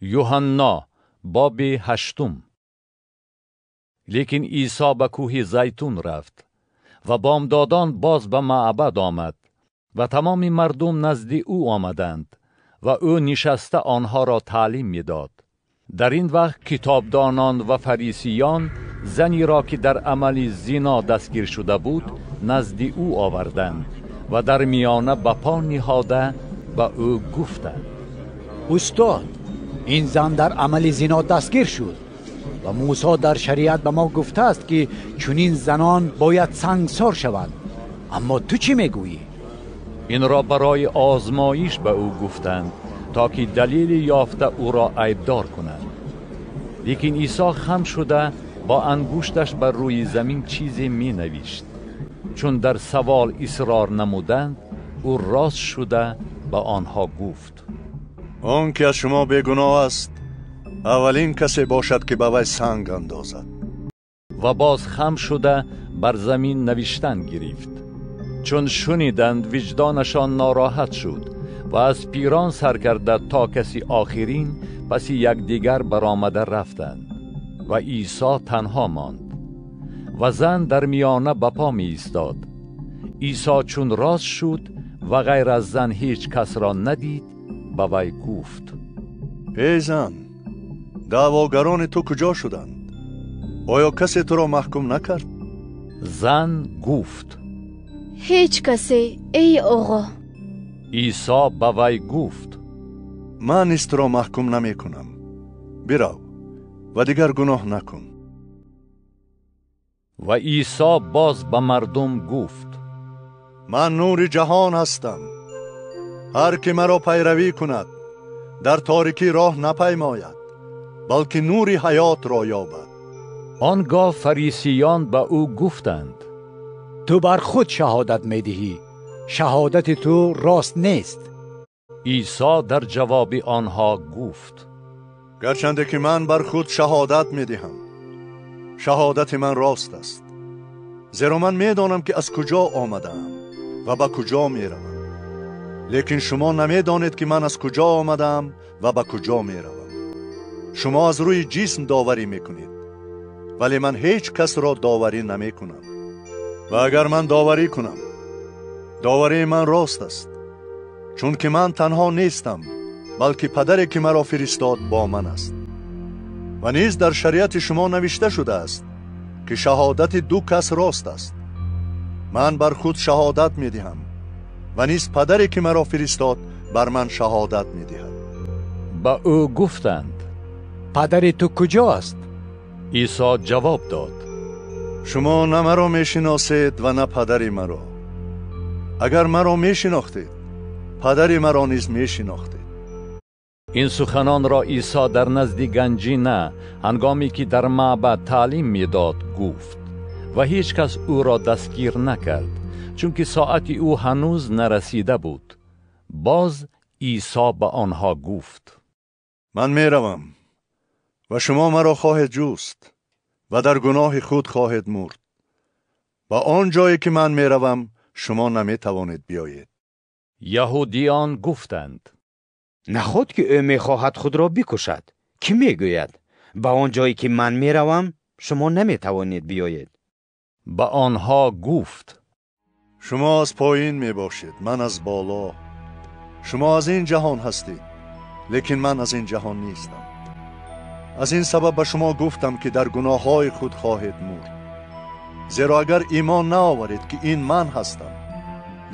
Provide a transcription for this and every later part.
Юҳанно, боби ҳаштум. Лекин Исо ба кӯҳи Зайтун рафт ва бомдодон боз ба маъбад омад ва тамоми мардум назди ӯ омаданд ва ӯ нишаста онҳоро таълим медод. Дар ин вақт китобдонон ва фарисиён занеро ки дар амали зино дастгир шуда буд назди ӯ оварданд ва дар миёна ба по ниҳода ба ӯ гуфтанд: Устод, ин зан дар амали зино дастгир шуд ва Мусо дар шариат ба мо гуфтааст, ки чунин занон бояд сангсор шаванд. Аммо ту чӣ мегӯӣ? Инро барои озмоиш ба ӯ гуфтанд, то ки далеле ёфта ӯро айбдор кунанд. Лекин Исо хам шуда бо ангушташ бар рӯи замин чизе менавишт. Чун дар савол исрор намуданд, ӯ рост шуда ба онҳо гуфт: Он ки аз шумо бегуноҳ аст, аввалин касе бошад, ки ба вай санг андозад. Ва боз хам шуда бар замин навиштан гирифт. Чун шуниданд, виҷдонашон нороҳат шуд ва аз пирон сар карда то каси охирин паси якдигар баромада рафтанд ва Исо танҳо монд ва зан дар миёна ба по меистод. Исо чун рост шуд ва ғайр аз зан ҳеҷ касро надид, ба вай гуфт: Эй зан, даъвогарони ту куҷо шуданд? Оё касе туро маҳкум накард? Зан гуфт: Ҳеҷ касе, эй оғо. Исо ба вай гуфт: Ман низ туро маҳкум намекунам. Бирав ва дигар гуноҳ накун. Ва Исо боз ба мардум гуфт: Ман нури ҷаҳон ҳастам. Ҳар ки маро пайравӣ кунад, дар торикӣ роҳ напаймояд, балки нури ҳаётро ёбад. Он гоҳ фарисиён ба ӯ гуфтанд: Ту бар худ шаҳодат медиҳӣ, шаҳодати ту рост нест. Исо дар ҷавоби онҳо гуфт: Гарчанде ки ман бар худ шаҳодат медиҳам, шаҳодати ман рост аст, зеро ман медонам, ки аз куҷо омадаам ва ба куҷо меравам. Лекин шумо намедонед, ки ман аз куҷо омадаам ва ба куҷо меравам. Шумо аз рӯи ҷисм доварӣ мекунед, вале ман ҳеҷ касро доварӣ намекунам. Ва агар ман доварӣ кунам, доварии ман рост аст, чунки ман танҳо нестам, балки падаре, ки маро фиристод, бо ман аст. Ва низ дар шариати шумо навишта шудааст, ки шаҳодати ду кас рост аст. Ман бар худ шаҳодат медиҳам ва низ падаре, ки маро фиристод, бар ман шаҳодат медиҳад. Ба ӯ гуфтанд: Падари ту куҷост? Исо ҷавоб дод: Шумо на маро мешиносед ва на падари маро. Агар маро мешинохтед, падари маро низ мешинохтед. Ин суханонро Исо дар назди ганҷина, ҳангоме ки дар маъбад таълим медод, гуфт ва ҳеҷ кас ӯро дастгир накард, чунки соати ӯ ҳанӯз нарасида буд. Боз Исо ба онҳо гуфт: Ман меравам ва шумо маро хоҳед ҷуст ва дар гуноҳи худ хоҳед мурд. Ба он ҷое, ки ман меравам, шумо наметавонед биёед. Яҳудиён гуфтанд: Наход ки ӯ мехоҳад худро бикушад, кӣ мегӯяд: ба он ҷое, ки ман меравам, шумо наметавонед биёед? Ба онҳо гуфт: Шумо аз поин мебошед, ман аз боло. Шумо аз ин ҷаҳон ҳастед, лекин ман аз ин ҷаҳон нестам. Аз ин сабаб ба шумо гуфтам, ки дар гуноҳҳои худ хоҳед мурд. Зеро агар имон наоваред, ки ин ман ҳастам,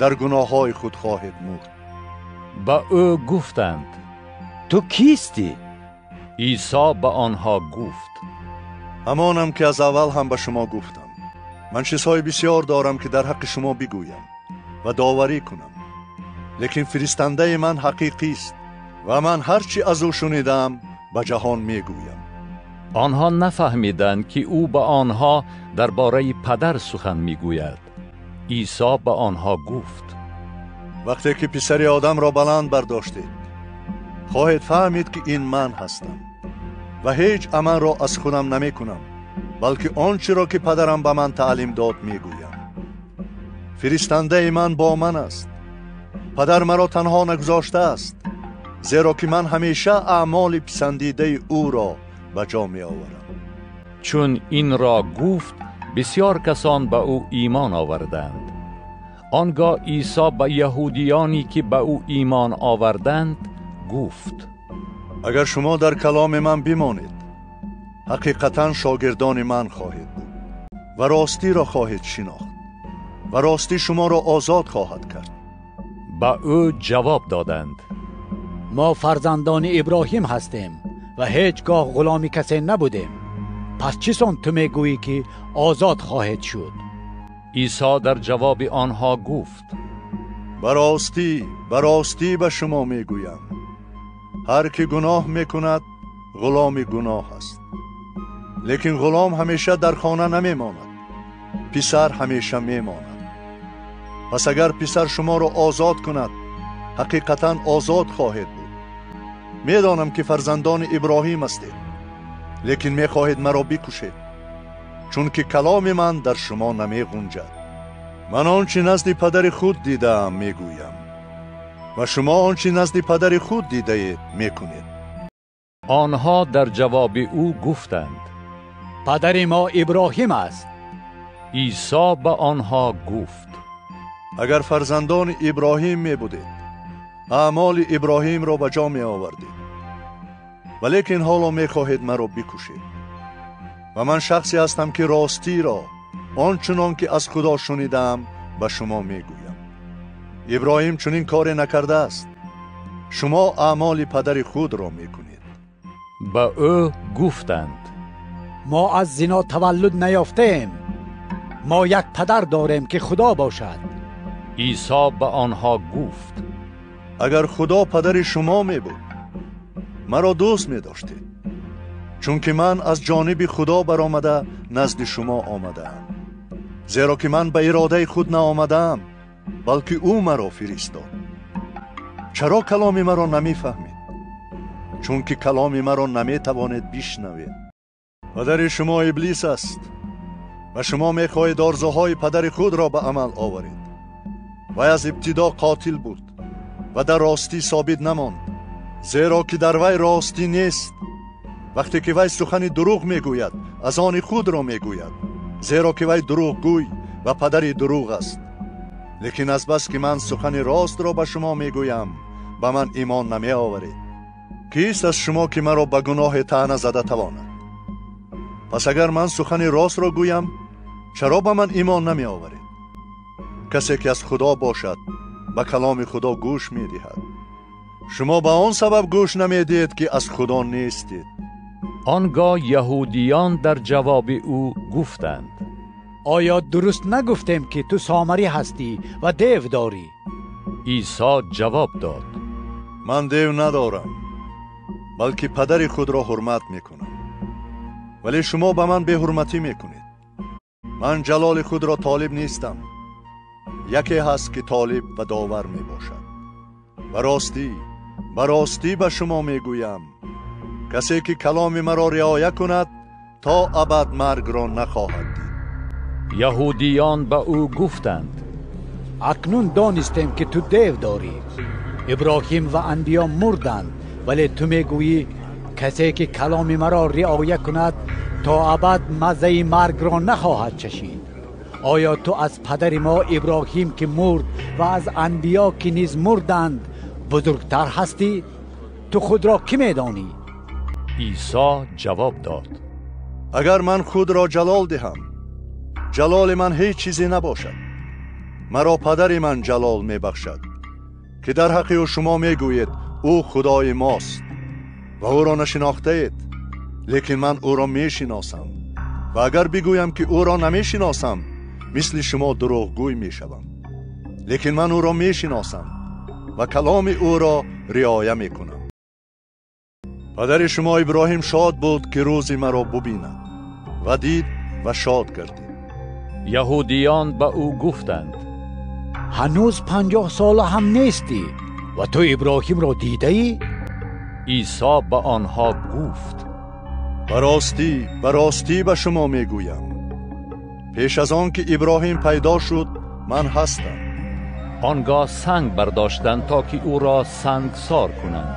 дар гуноҳҳои худ хоҳед мурд. Ба ӯ гуфтанд: Ту кистӣ? Исо ба онҳо гуфт: Ҳамонам, ки аз аввал ҳам ба шумо гуфтам. Ман чизҳои бисёр дорам, ки дар ҳаққи шумо бигӯям ва доварӣ кунам, лекин фиристандаи ман ҳақиқист ва ман ҳар чӣ аз ӯ шунидаам, ба ҷаҳон мегӯям. Онҳо нафаҳмиданд, ки ӯ ба онҳо дар бораи падар сухан мегӯяд. Исо ба онҳо гуфт: Вақте ки писари одамро баланд бардоштед, хоҳед фаҳмид, ки ин ман ҳастам ва ҳеҷ амалро аз худам намекунам, балки он чиро, ки падарам ба ман таълим дод, мегӯям. Фиристандаи ман бо ман аст. Падар маро танҳо нагузоштааст, зеро ки ман ҳамеша аъмоли писандидаи ӯро ба ҷо меоварам. Чун инро гуфт, бисёр касон ба ӯ имон оварданд. Он гоҳ Исо ба яҳудиёне ки ба ӯ имон оварданд гуфт: агар шумо дар каломи ман бимонед, ҳақиқатан шогирдони ман хоҳед буд ва ростиро хоҳед шинохт ва ростӣ шуморо озод хоҳад кард. Ба ӯ ҷавоб доданд: мо фарзандони Иброҳим ҳастем ва ҳеҷ гоҳ ғуломи касе набудем. Пас чӣ сон ту мегӯӣ ки озод хоҳед шуд? Исо дар ҷавоби онҳо гуфт: ба ростӣ, ба ростӣ ба шумо мегӯям, ҳар ки гуноҳ мекунад ғуломи гуноҳ аст. Лекин ғулом ҳамеша дар хона намемонад, писар ҳамеша мемонад. Пас агар писар шуморо озод кунад, ҳақиқатан озод хоҳед буд. Медонам ки фарзандони Иброҳим ҳастед, лекин мехоҳед маро бикушед, чунки каломи ман дар шумо намеғунҷад. Ман он чи назди падари худ дидаам мегӯям ва шумо он чи назди падари худ дидаед мекунед. Онҳо дар ҷавоби ӯ гуфтанд: падари мо Иброҳим аст. Исо ба онҳо гуфт: агар фарзандони Иброҳим мебудед, аъмоли Иброҳимро ба ҷо меовардед, валекин ҳоло мехоҳед маро бикушед. Ва ман шахсе ҳастам ки ростиро он чунон ки аз Худо шунидаам ба шумо мегӯям. Иброҳим чунин коре накардааст. Шумо аъмоли падари худро мекунед. Ба ӯ гуфтанд: мо аз зино таваллуд наёфтаем. Мо як падар дорем ки Худо бошад. Исо ба онҳо гуфт: агар Худо падари шумо мебуд, маро дӯст медоштед, чунки ман аз ҷониби Худо баромада назди шумо омадаам. Зеро ки ман ба иродаи худ наомадаам, балки ӯ маро фиристод. Чаро каломи маро намефаҳмед? Чунки каломи маро наметавонед бишнавед. Падари шумо Иблис аст ва шумо мехоҳед орзуҳои падари худро ба амал оваред. Вай аз ибтидо қотил буд ва дар ростӣ собит намонд, зеро ки дар вай ростӣ нест. Вақте ки вай сухани дурӯғ мегӯяд, аз они худро мегӯяд, зеро ки вай дурӯғгӯй ва падари дурӯғ аст. Лекин аз бас ки ман сухани ростро ба шумо мегӯям, ба ман имон намеоваред. Кист аз шумо ки маро ба гуноҳе таъна зада тавонад? Пас агар ман сухани ростро гӯям, чаро ба ман имон намеоваред? Касе ки аз Худо бошад, ба каломи Худо гӯш медиҳад. Шумо ба он сабаб гӯш намедиҳед ки аз Худо нестед. Он гоҳ яҳудиён дар ҷавоби ӯ гуфтанд: оё дуруст нагуфтем ки ту сомарӣ ҳастӣ ва дев дорӣ? Исо ҷавоб дод: ман дев надорам, балки падари худро ҳурмат мекунам. Вале шумо ба ман беҳурматӣ мекунед. Ман ҷалоли худро толиб нестам. Яке ҳаст ки толиб ва довар мебошад. Ба ростӣ, ба ростӣ ба шумо мегӯям, касе ки каломи маро риоя кунад, то абад маргро нахоҳад дид. Яҳудиён ба ӯ гуфтанд: акнун донистем ки ту дев дорӣ. Иброҳим ва анбиё мурданд, вале ту мегӯӣ касе ки каломи маро риоя кунад, то абад маззаи маргро нахоҳад чашид. Оё ту аз падари мо Иброҳим ки мурд ва аз анбиё ки низ мурданд бузургтар ҳастӣ? Ту худро кӣ медонӣ? Исо ҷавоб дод: агар ман худро ҷалол диҳам, ҷалоли ман ҳеҷ чизе набошад. Маро падари ман ҷалол мебахшад, ки дар ҳаққи ӯ шумо мегӯед ӯ худои мост ва ӯро нашинохтаед. Лекин ман ӯро мешиносам ва агар бигӯям ки ӯро намешиносам, мисли шумо дурӯғгӯй мешавам. Лекин ман ӯро мешиносам ва каломи ӯро риоя мекунам. Падари шумо Иброҳим шод буд ки рӯзи маро бубинад ва дид ва шод гардид. Яҳудиён ба ӯ гуфтанд: ҳанӯз 50 сола ҳам нестӣ ва ту Иброҳимро дидаӣ? Исо ба онҳо гуфт: ба ростӣ, ба ростӣ ба шумо мегӯям, пеш аз он ки Иброҳим пайдо шуд, ман ҳастам. Он гоҳ санг бардоштанд то ки ӯро сангсор кунанд.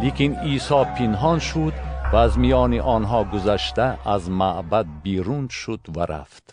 Лекин Исо пинҳон шуд ва аз миёни онҳо гузашта аз маъбад берун шуд ва рафт.